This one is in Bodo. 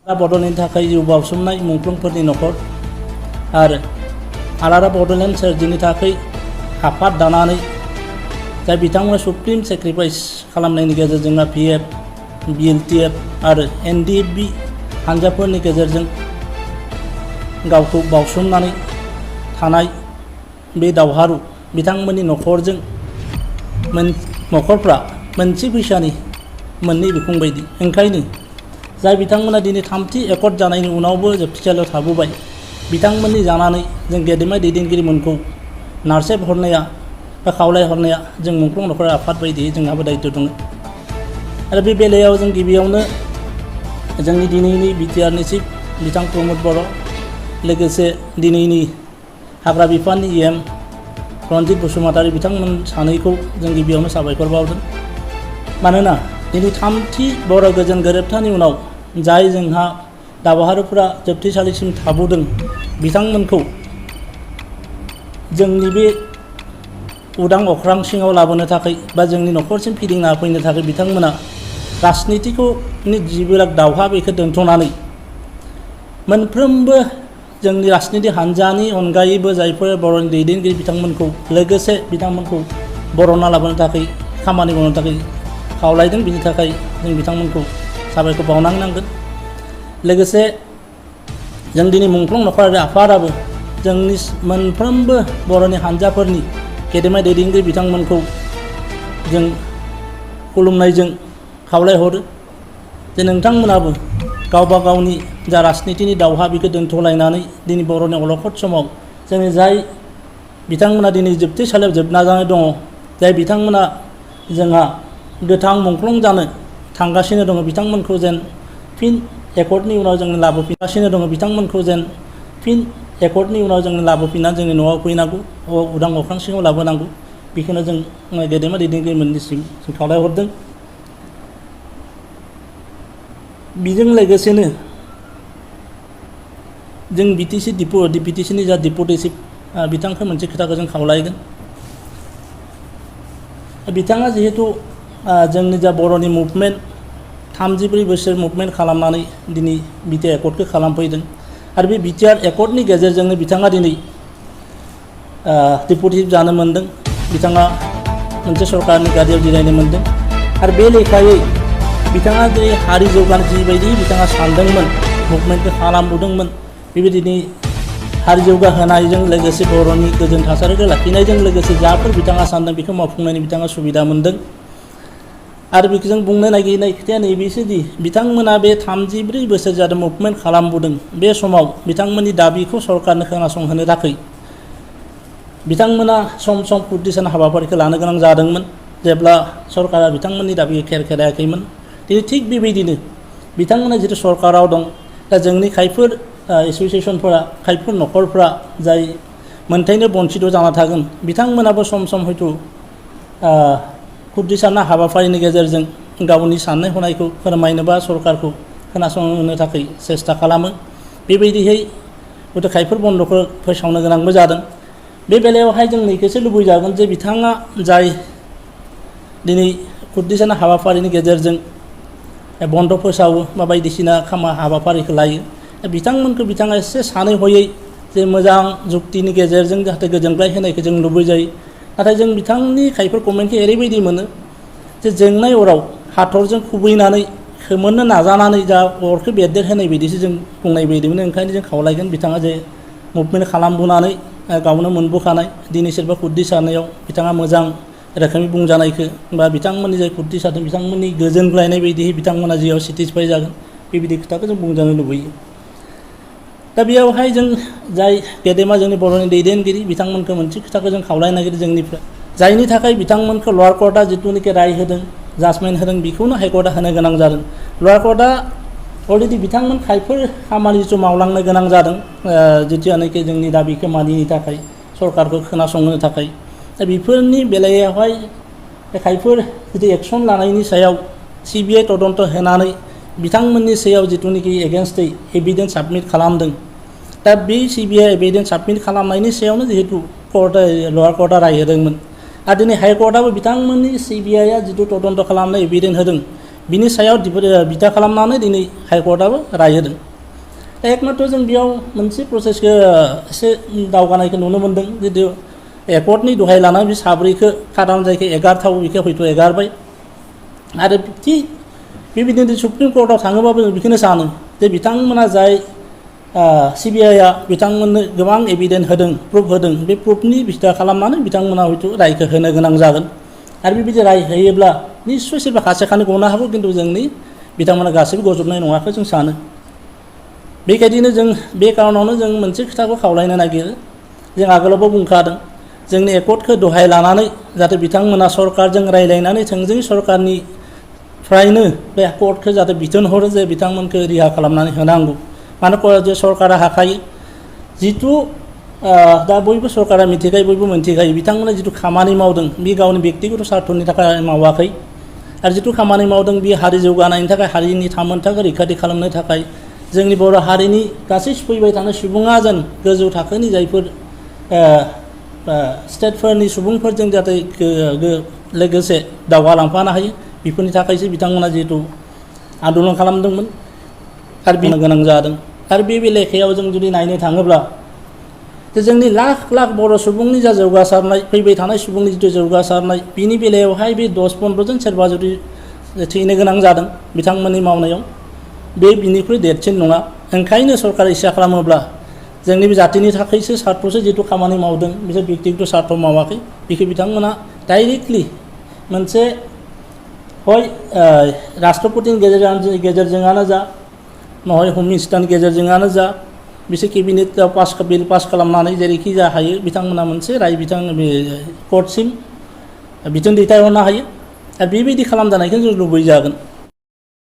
बड'लेण्डनि थाखाय जिउ बाउसोमनाय मुंख्लंफोरनि न'खर आरो आलादा बड'लेण्ड सोरजिनो थाखाय आफाद दानानै जाय बिथांमोना सुप्रिम सेक्रिफाइस खालामनायनि गेजेरजों PF, BLTF आरो NDFB हानजाफोरनि गेजेरजों गावखौ बाउसोमनानै थानाय बे दावहारु बिथांमोननि न'खरजों न'खरफ्रा मोनसे फैसानि मोननै बिखुं बायदि। ओंखायनो जाय बिथांमोना दिनै थामथि एकर्ड जानायनि उनावबो जोबथिसालियाव थाबोबाय बिथांमोननि जानानै जों गेदेमा दैदेनगिरिमोनखौ नारसेबहरनाया बा खावलायहरनाया जों मुंख्लं न'खर आफाद बायदियै जोंहाबो दायित्व दङ। आरो बे बेलायाव जों गिबियावनो जोंनि दिनैनि बिटिआरनि चिफ बिथां प्रमद बर' लोगोसे दिनैनि हाग्रा बिफाननि EM रन्जित बसुमतारी बिथांमोन सानैखौ जों गिबियावनो साबायखर बावदों। मानोना दिनै थामथि बर' गोजोन गोरोबथानि उनाव जाय जोंहा दावहारुफोरा जोबथेसालिसिम थाबोदों बिथांमोनखौ जोंनि बे उदां अख्रां सिङाव लाबोनो थाखाय बा जोंनि न'खरसिम फिदिंना फैनो थाखाय बिथांमोना राजनितिखौ जिबिराग दावहा बेखौ दोनथ'नानै मोनफ्रोमबो जोंनि राजनिति हानजानि अनगायैबो जायफोर बर'नि दैदेनगिरि बिथांमोनखौ लोगोसे बिथांमोनखौ बर'ना लाबोनो थाखाय खामानि मावनो थाखाय खावलायदों। बिनि थाखाय जों बिथांमोनखौ साबायखर बावनांगोन। लोगोसे जों दिनै मुंख्लं न'खरारि आफादाबो जोंनि मोनफ्रोमबो बर'नि हानजाफोरनि गेदेमा दैदेनगिरि बिथांमोनखौ जों खुलुमनायजों खावलायहरो जे नोंथांमोनाबो गावबा गावनि जा राजनितिनि दावहा बेखौ दोनथ'लायनानै दिनै बर'नि अलखद समाव जोंनि जाय बिथांमोना दिनै जोबथेसालियाव जोबना जानाय दङ जाय बिथांमोना जोंहा गोथां मुंख्लं जानो थांगासिनो दङ बिथांमोनखौ जेन फिन एकर्डनि उनाव जों लाबोफिनगासिनो दङ बिथांमोनखौ जेन फिन एकर्डनि उनाव जों लाबोफिननानै जोंनि न'आव फैनांगौ उदां अख्रां सिङाव लाबोनांगौ बेखौनो जों गेदेमा दैदेनगिरिमोननिसिम जों खावलायहरदों। बेजों लोगोसेनो जों BTCनि जा डिपुटि चिफ बिथांखौ मोनसे खोथाखौ जों खावलायगोन। बिथाङा जिहेतु जोंनि जा बर'नि मुभमेन्ट 34 बोसोर मुभमेन्ट खालामनानै दिनै बिटिआर एकर्डखौ खालामफैदों आरो बे बिटिआर एकर्डनि गेजेरजोंनो बिथाङा दिनै डिपुटि चिफ जानो मोन्दों। बिथाङा मोनसे सरकारनि गारियाव जिरायनो मोन्दों आरो बे लेखायै बिथाङा जे हारि जौगानो जिबायदि बिथाङा सानदोंमोन मुभमेन्टखौ खालामबोदोंमोन बेबायदिनो हारि जौगाहोनायजों लोगोसे बर'नि गोजोन थासारिखौ लाखिनायजों लोगोसे जाफोर बिथाङा सानदों बेखौ मावफुंनायनि बिथाङा सुबिदा मोन्दों। आरो बेखौ जों बुंनो नागिरनाय खोथाया नैबेसोदि बिथांमोना बे 34 बोसोर जादों मुभमेन्ट खालामबोदों बे समाव बिथांमोननि दाबिखौ सरकारनो खोनासंहोनो थाखाय बिथांमोना सम सम कुर्दिसान हाबाफारिखौ लानो गोनां जादोंमोन जेब्ला सरकारा बिथांमोननि दाबिखौ खेरायाखैमोन। दिनै थिग बेबायदिनो बिथांमोना जितु सरकाराव दं दा जोंनि खायफोर एस'सिएसनफोरा खायफोर न'खरफ्रा जाय मोनथायनो बन्सित जाना थागोन बिथांमोनाबो सम सम हयथ' कुर्दिसान हाबाफारिनि गेजेरजों गावनि साननाय हनायखौ फोरमायनो बा सरकारखौ खोनासंहोनो थाखाय सेस्था खालामो। बेबायदिहै हयथ' खायफोर बन्द'खौ फोसावनो गोनांबो जादों। बे बेलायावहाय जों नैखौसो लुबैजागोन जे बिथाङा जाय दिनै कुर्दिसान हाबाफारिनि गेजेरजों बन्द' फोसावो बा बायदिसिना हाबाफारिखौ लायो बिथांमोनखौ बिथाङा एसे सानै हयै जे मोजां जुक्तिनि गेजेरजों जाहाथे गोजोनग्लाय होनायखौ जों लुबैजायो। नाथाय जों बिथांनि खायफोर कमेन्टखौ ओरैबायदि मोनो जे जोंनाय अराव हाथरजों खुबैनानै खोमोरनो नाजानानै जा अरखौ बेरदेर होनाय बायदिसो जों बुंनाय बायदिमोन। ओंखायनो जों खावलायगोन बिथाङा जे मुभमेन्ट खालामबोनानै गावनो मोनबोखानाय दिनै सोरबा कुर्दिसानायाव बिथाङा मोजां रोखोमै बुंजानायखौ बा बिथांमोननि जाय कुर्दिसादों बिथांमोननि गोजोनग्लायनाय बायदियै बिथांमोना जियाव सेटिसफाइ जागोन बेबायदि खोथाखौ जों बुंजानो लुबैयो। दा बेयावहाय जों जाय गेदेमा जोंनि बर'नि दैदेनगिरि बिथांमोनखौ मोनसे खोथाखौ जों खावलायनो नागिरो जोंनिफ्राय जायनि थाखाय बिथांमोनखौ लवार कर्टआ जिथुनिखि राय होदों जाजमेन्ट होदों बेखौनो हाइकर्टआ होनो गोनां जादों। लवार कर्टआ अलरेडि बिथांमोन खायफोर खामानि जिथु मावलांनो गोनां जादों जितियानोखि जोंनि दाबिखौ मानिनो थाखाय सरकारखौ खोनासंनो थाखाय दा बेफोरनि बेलायावहाय खायफोर जुदि एक्सन लानायनि सायाव CBI तदन्त होनानै बिथांमोननि सायाव जिथुनिखि एगेन्स्टै एभिडेन्स साबमिट खालामदों दा बे CBI एभिडेन्स साबमिट खालामनायनि सायावनो जिहेतु लवार कर्टआ राय होदोंमोन आरो दिनै हाइकर्टआबो बिथांमोननि CBIआ जिथु तदन्त खालामनाय एभिडेन्स होदों बिनि सायाव बिथा खालामनानै दिनै हाइकर्टआबो राय होदों। दा एकमात्र जों बेयाव मोनसे प्रसेसखौ एसे दावगानायखौ नुनो मोन्दों जितु एकर्टनि दहाय लानानै बे साब्रैखौ खादान जायखौ एगारथाव बेखौ हयथ' एगारबाय आरो थिग बेबायदिनो सुप्रिम कर्टआव थाङोबाबो जों बेखौनो सानो जे बिथांमोना जाय CBIआ बिथांमोननो गोबां एभिडेन्स होदों प्रुफ होदों बे प्रुफनि बिथा खालामनानै बिथांमोना हयथ' रायखौ होनो गोनां जागोन आरो बेबायदि राय होयोब्ला निस्सय सोरबा खासे खानै गनो हागौ खिन्थु जोंनि बिथांमोना गासैबो गजबनाय नङाखौ जों सानो। बेबायदिनो जों बे कारनावनो जों मोनसे खोथाखौ खावलायनो नागिरो जों आगोलावबो बुंखादों जोंनि एकर्टखौ दहाय लानानै जाहाथे बिथांमोना सरकारजों रायज्लायनानै थोंजों सरकारनिफ्रायनो बे कर्टखौ जाहाथे बिथोन हरो जे बिथांमोनखौ रिहा खालामनानै होनांगौ। मानो जे सरकारा हाखायो जिथु दा बयबो सरकारा मिथिखायो बयबो मोनथिखायो बिथांमोना जिथु खामानि मावदों बे गावनि बेक्तिगत स्वार्थनि थाखाय मावाखै आरो जिथु खामानि मावदों बे हारि जौगानायनि थाखाय हारिनि थामोनथाखौ रैखाथि खालामनो थाखाय जोंनि बर' हारिनि गासै फैबाय थानाय सुबुङा जेन गोजौ थाखोनि जायफोर स्टेटफोरनि सुबुंफोरजों जाहाथे लोगोसे दावगालांफानो हायो बेफोरनि थाखायसो बिथांमोना जिहेतु आन्दलन खालामदोंमोन आरो बिनो गोनां जादों। आरो बे लेखायाव जों जुदि नायनो थाङोब्ला जे जोंनि लाख लाख बर' सुबुंनि जा जौगासारनाय फैबाय थानाय सुबुंनि जिथु जौगासारनाय बिनि बेलायावहाय बे 10-15 जन सोरबा जुदि थैनो गोनां जादों बिथांमोननि मावनायाव बे बिनिख्रुइ देरसिन नङा। ओंखायनो सरकारा इसा खालामोब्ला जोंनि बे जातिनि थाखायसो स्वार्थसो जिथु खामानि मावदों बिसोर बेक्तिगत स्वार्थ मावाखै बेखौ बिथांमोना डाइरेक्टलि मोनसे हय राष्ट्रपतिनि गेजेरजोंआनो जा नहय हम मिनिस्टारनि गेजेरजोंआनो जा बिसोर केबिनेटआव बिल पास खालामनानै जेरैखि जा हायो बिथांमोना मोनसे राय कर्टसिम बिथोन दैथायहरनो हायो आरो बेबायदि खालामजानायखौ जों लुबैजागोन।